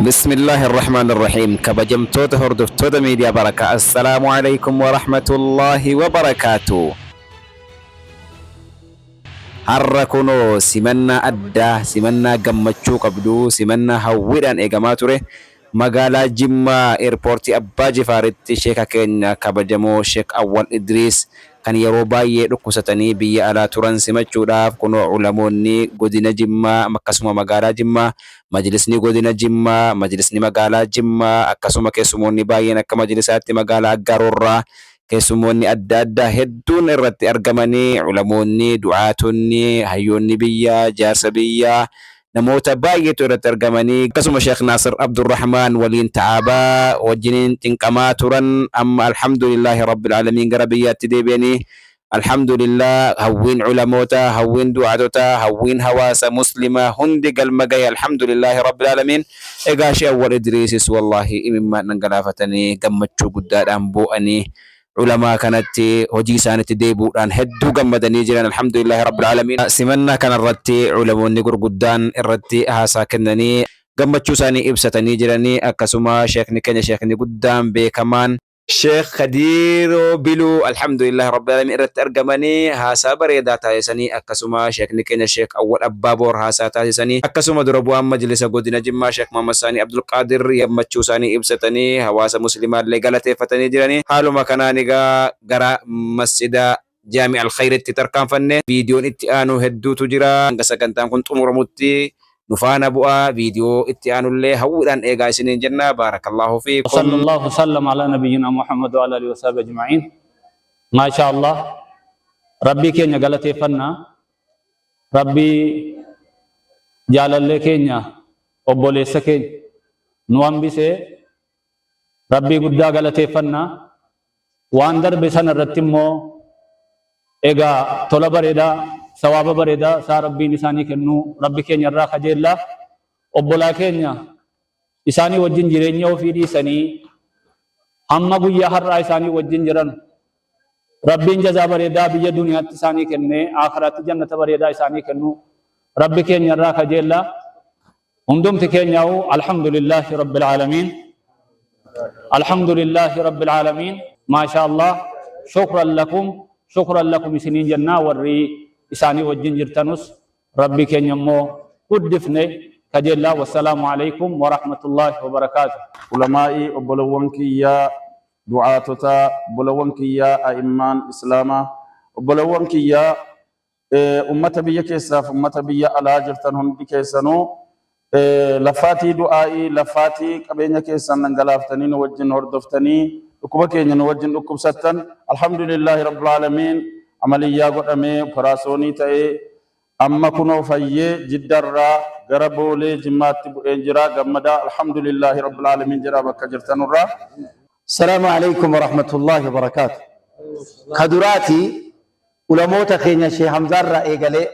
Bismillaahi Irrahmaan Irrahiim Kabajamtoota hordoftoota miidiyaa Barakaa Assalaamu Aleykum Warahmatullaahi Wabarakaatu. Har'a kunoo simannaa addaa, simannaa gammachuu qabdu, simannaa hawwiidhaan eegamaa ture magaalaa Jimmaa Eerpoortii Abbaa Jifaaritti sheeka keenya kabajamoo Sheek Awwal Idriis kan yeroo baay'ee dhukkubsatanii biyya alaa turan simachuudhaaf kunoo ulamoonni godina Jimmaa akkasuma magaalaa Jimmaa Majlisni Godina Jimmaa, Majlisni Magaalaa Jimmaa, akkasuma keessumoonni baay'een akka majlisaatti magaalaa Aggaaroorraa keessummoonni adda addaa hedduun irratti argamanii ulamoonni, du'aatonni, hayyoonni biyyaa, jaarsa biyyaa, namoota baay'eetu irratti argamanii akkasuma Sheekh Naasir Abdurrahmaan waliin ta'aabaa wajjiniin cinqamaa turan amma alhamdulillaahi rabbil aalamiin gara biyyaatti deebi'anii Alhamdulillah hawwiin ulamootaa, hawwiin du'aatotaa, hawwiin hawaasa muslimaa hundi galma gahe alhamdulillaahi rabbil aalamiin. Egaa Shee Awwal Idriisis wallaahi imimmaan dhangalaafatanii gammachuu guddaadhaan boo'anii ulamaa kanatti hojii isaanitti deebi'uudhaan hedduu gammadanii jiran alhamdulillaahi rabbil aalamiin. Simannaa kanarratti ulamoonni gurguddaan irratti haasaa kennanii gammachuu isaanii ibsatanii jiranii akkasuma sheekni keenya sheekni guddaan beekamaan Sheekh Kadiiroo Biluu Alhamdulillahi Rabbil Aalamiin irratti argamanii haasaa bareedaa taasisanii akkasuma Sheekni keenya Sheekh Awwal Abbaa Boor haasaa taasisanii akkasuma dura bu'aan Majlisa Godina Jimmaa Sheekh Muhammad Saanii Abdulqaadir gammachuu isaanii ibsatanii hawaasa muslimaallee galateeffatanii jiranii haaluma kanaan egaa gara masjida Jaami Al-Khayritti tarkaanfanne. Viidiyoon itti aanu hedduutu jira. Hanga sagantaan kun xumuramutti nu faana bu'aa. Viidiyoo itti aanullee hawwiidhaan eegaa isiniin jenna. Baarakallaahu fiikum. وصلى الله وسلم على نبينا محمد وعلى اله وصحبه اجمعين ما شاء الله ربي كينيا غلطي فنا ربي جالالي كينيا obboleessa keenya nu hambisee Rabbii guddaa galateeffanna. Waan darbe sana irratti immoo egaa tola bareedaa, sawaaba bareedaa isaa Rabbiin isaanii kennuu Rabbi keenya irraa kajeella. Obbolaa keenya isaanii wajjin jireenya ofii dhiisanii hamma guyyaa har'aa isaanii wajjin jiran Rabbiin jazaa bareedaa biyya duniyaatti isaanii kennee aakhiraatti jannata bareedaa isaanii kennuu Rabbi keenya irraa kajeella. Hundumti keenyaa'u alhamdulillahi rabbil aalamiin. Alhamdulillahi rabbil aalamiin. Maashaa Allah. Shukran lakum. Shukran lakum isiniin jennaa warri isaanii wajjin jirtanus rabbi keenya immoo guddifne kajeellaa. Wassalaamu alaikum wa rahmatullahi wa barakaatuh. Ulamaa'ii obbolowwan kiyyaa du'aatotaa, obbolowwan kiyyaa a'immaan islaamaa, obbolowwan kiyyaa Ummata biyya keessaaf ummata biyya alaa jirtan hundi keessanuu lafaatii du'aa'ii lafaatii qabeenya keessan dhangalaaftanii nu wajjin hordoftanii dhukkuba keenya nu wajjin dhukkubsattan alhamdulillaahi rabbil aalamiin amaliyyaa godhamee operaasoonii ta'ee amma kunoo fayyee jiddarraa gara boolee jimmaatti bu'een jira gammadaa alhamdulillaahi rabbil aalamiin jedhaa bakka jirtanurraa. Salaamu alaikum warahmatullahi wabarakaatu. Ka duraati Ulamoota keenya Sheeh Hamzaarraa eegalee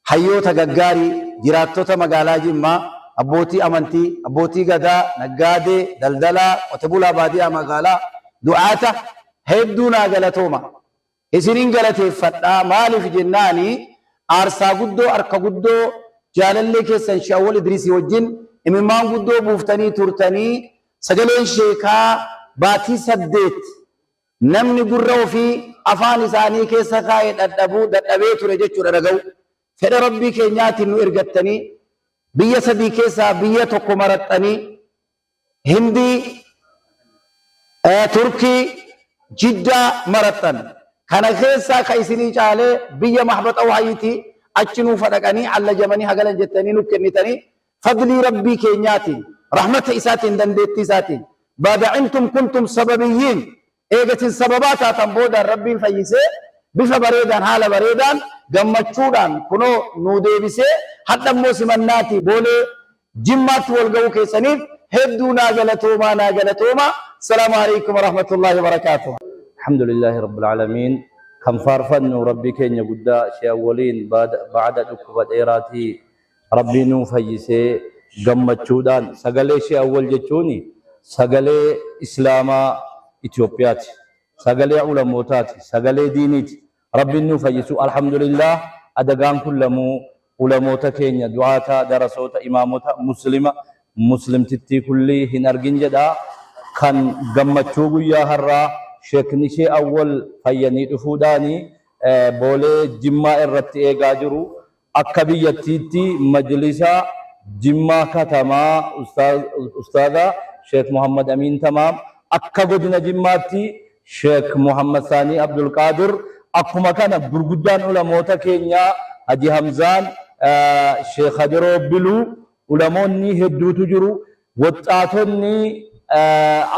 hayyoota gaggaarii, jiraattota magaalaa Jimmaa, abbootii amantii, abbootii gadaa, naggaadee, daldalaa, qote bulaa baadiyaa magaalaa, du'aata hedduu naa galatooma. Isinin galateeffadha maaliif jennaani aarsaa guddoo harka guddoo jaalallee keessan Sheeh Awwal Idriisii wajjin imimmaan guddoo buuftanii turtanii sagaleen sheekaa baatii 8 Namni gurra ofii afaan isaanii keessa kaa'e dhadhabuu, dadhabee ture jechuudha dhaga'uu. Fedha Rabbii keenyaatiin nu ergattanii biyya sadii keessaa biyya tokko maraxxanii Hindii, Turkii, Jiddaa maraxxan. Kana keessaa ka isinii caalee biyya mahbaxa wahayiitii achi nuufa dhaqanii allajamanii hagalan jettanii nu kennitanii Fadlii Rabbii keenyaatiin, rahmata isaatiin, dandeettii isaatiin, ba'da intum kuntum sababiyyiin, eega isin sababaa taatan boodaan Rabbiin fayyisee, bifa bareedaan, haala bareedaan, gammachuudhaan kunoo nuu deebisee, hadha immoo simannaatii Boolee Jimmaatti wal ga'uu keessaniif hedduu naa galatoomaa, naa galatoomaa. Assalaamu alaikum warahmatullaahi wabarakaatuh. Alhamdulillaahi Rabbil Aalamiin Kan faarfannu Rabbii keenya guddaa ishee awwaliin ba'ada dhukkuba dheeraatii Rabbii nuu fayyisee gammachuudhaan sagalee shee awwal jechuun sagalee islaamaa Itoophiyaati. Sagalee ulamootaati. Sagalee diiniiti. Rabbiin nuu fayyisuu alhamdulillah adagaan kun lamuu ulamoota keenya du'aata darasoota imaamota muslima Muslimtittii kullii hin argin jedha. Kan gammachuu guyyaa har'aa Sheekni Shee Awwal fayyanii dhufuudhaani Boolee Jimmaa irratti eegaa jiru. Akka biyyattiitti Majlisa Jimmaa Katamaa Ustaaza Sheek Muhammad Amiin Tamaam, akka Godina Jimmaatti Sheek Muhammad Saanii Abdulqaadir, akkuma kana gurguddaan ulamoota keenyaa Haji Hamzaan, Sheek Hadiroo Biluu, ulamoonni hedduutu jiru. Woxxaatonni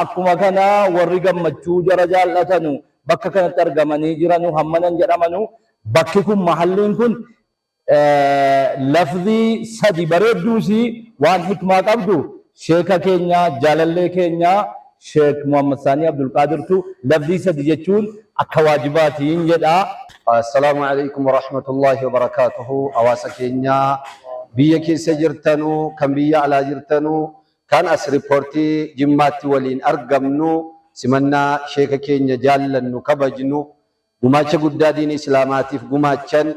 akkuma kana warri gammachuu jara jaal'atanu bakka kanatti argamanii jiranu hammanan jedhamanu. Bakki kun, mahalliin kun, lafzii sadi bareedduusi waan hikmaa qabdu sheeka keenya, jaalallee keenya Sheek Muhammad Saanii Abdulqaadirtu lafzii sadi jechuun akka waajibaatiin jedha. Assalaamu alaikum warahmatullaahi wabarakaatuhu. Hawaasa keenya biyya keessa jirtanu, kan biyya alaa jirtanu, kan as riippoortii Jimmaatti waliin argamnu, simannaa sheeka keenya jaallannu, kabajnu, gumaacha guddaa diinii Islaamaatiif gumaachan,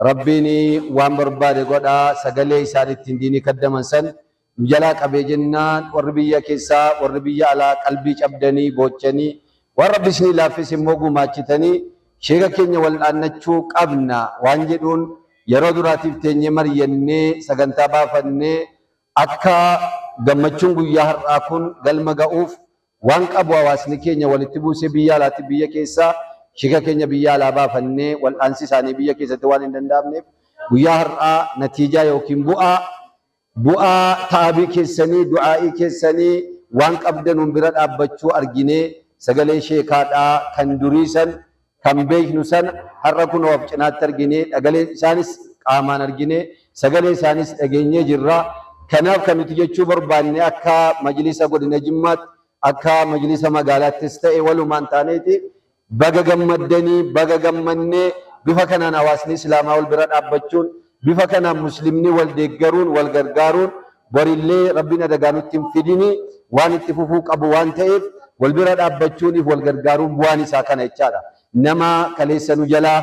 Rabbiin waan barbaade godha. Sagalee isaan ittiin diinii kaddaman san nu jalaa qabee jennaan, warri biyya keessaa, warri biyya alaa qalbii cabdanii boochanii, waan Rabbi isinii laaffise immoo gumaachitanii sheeka keenya wal'aannachuu qabna waan jedhuun yeroo duraatiif teenyee maryannee sagantaa baafannee, akka gammachuun guyyaa har'aa kun galma ga'uuf waan qabu hawaasni keenya walitti buusee, biyya alaatiif biyya keessaa, sheeka keenya biyya alaa baafannee wal'aansi isaanii biyya keessatti waan hin danda'amneef, guyyaa har'aa natiijaa yookiin bu'aa ta'abii keessanii, du'aa'ii keessanii, waan qabdanuun bira dhaabbachuu arginee, sagalee sheekaadhaa kan durii san kan beeknu sana har'a kunoo of cinaatti arginee, dhagalee isaanis qaamaan arginee, sagalee isaanis dhageenyee jirra. Kanaaf kan nuti jechuu barbaanne, akka majlisa godina Jimmaatti, akka majlisa magaalaattis ta'e, walumaan taaneeti baga gammaddanii, baga gammannee. Bifa kanaan hawaasni Islaamaa wal bira dhaabbachuun, bifa kanaan Muslimni wal deeggaruun, wal gargaaruun, borillee Rabbiin adagaa nutti hin fidini, waan itti fufuu qabu waan ta'eef, wal bira dhaabbachuuniif wal gargaaruun bu'aan isaa kana jechaadha. Nama kaleessa nu jalaa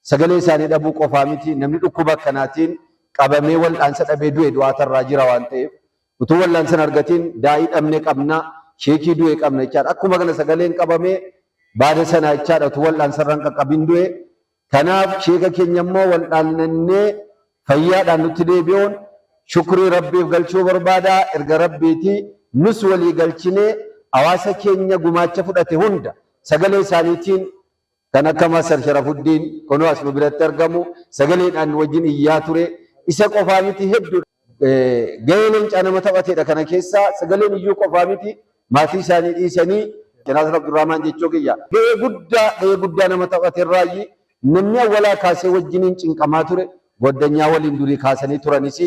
sagalee isaanii dhabuu qofaa miti, namni dhukkuba akkanaatiin qabamee wal'aansa dhabee du'e du'aatarraa jira waan ta'eef, utuu wal'aansa hin argatiin daa'ii dhabne qabna, sheekii du'e qabna jechaadha. Akkuma kana sagaleen qabamee baada sana jechaadha, utuu wal'aansa irra hin qaqqabin du'e. Kanaaf sheeka keenya immoo wal'aannannee fayyaadhaan nutti deebi'uun shukrii Rabbiif galchuu barbaada. Erga Rabbiiti nus walii galchinee hawaasa keenya gumaacha fudhate hunda sagalee isaaniitiin, kan akka Masar Sharafuddiin kunoo as nu biratti argamu, sagaleedhaan nu wajjin iyyaa ture. Isa qofaa miti, hedduu gahee leencaa nama taphateedha. Kana keessaa sagaleen iyyuu qofaa miti, maatii isaanii dhiisanii Janaasir Abdurrahmaan jechuu kiyya, gahee guddaa nama taphate irraayyi. Namni awwalaa kaasee wajjiniin cinqamaa ture, goddanyaa waliin durii kaasanii turanis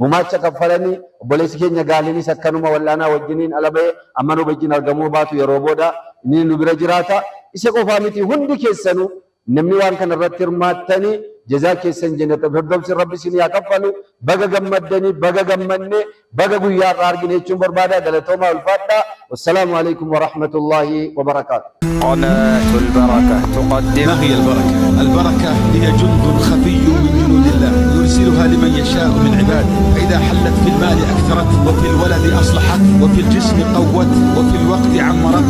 gumaacha kaffalanii, obboleessi keenya gaaliinis akkanuma wal'aanaa wajjiniin ala bahee amma nu wajjin argamuu baatu, yeroo booda inni nu bira jiraata. Isa qofaa miti, hundi keessanuu namni waan kana irratti hirmaattanii jazaa keessan jannata firdawsi Rabbi isin haa kaffalu. Baga gammaddanii, baga gammannee, baga guyyaa irraa argine jechuun barbaada. Galatoomaa, ulfaadhaa. Wassalaamu alaikum warahmatullaahi wabarakaatu. قناة البركة تقدم. ما هي البركة؟ البركة هي جند خفي من جنود الله يرسلها لمن يشاء من عباده، فإذا حلت في المال أكثرت، وفي الولد أصلحت، وفي الجسم قوت، وفي الوقت عمرت.